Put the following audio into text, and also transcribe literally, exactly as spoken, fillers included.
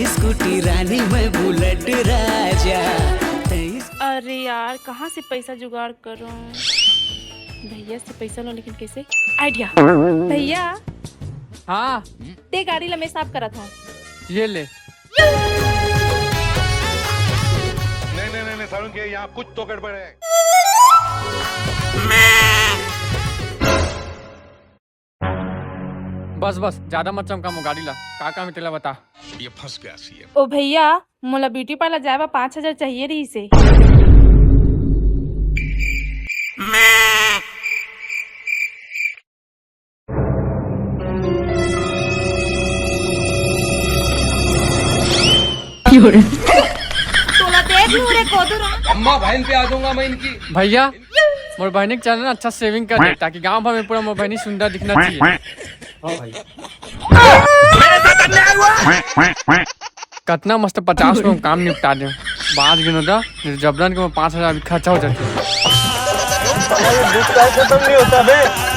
Scooty रानी, मैं bullet राजा। अरे यार, कहाँ से पैसा जुगाड़ करूँ? भैया से पैसा लो, लेकिन कैसे? आइडिया। भैया, हाँ। दे गाड़ी ला, मैं साफ करत हूँ। ये ले। नहीं नहीं नहीं नहीं, सारुण के यहाँ कुछ तो गड़बड़ है। बस बस, ज्यादा मत चमका मोर गाड़ी ला। का काम हे तेला बता। ये फंस गया सीएम। ओ भैया, मोला ब्यूटी पार्लर जाए बर पाँच हजार चाहिए रहिसे। तोला देख लूं रे कोदू रा। अम्मा बहन पे आ जाऊंगा मैं इनकी। भैया, मोर बहनी के चल ना अच्छा सेविंग कर दे, ताकि गांव भर में पूरा मोर बहनी सुंदर दिखना चाहिए। कतना मस्त पचास में हम काम निपटा दे। बाज गिनो दा, जबरन के मोर पाँच हजार अभी खर्चा हो जाती। खत्म नहीं होता बे।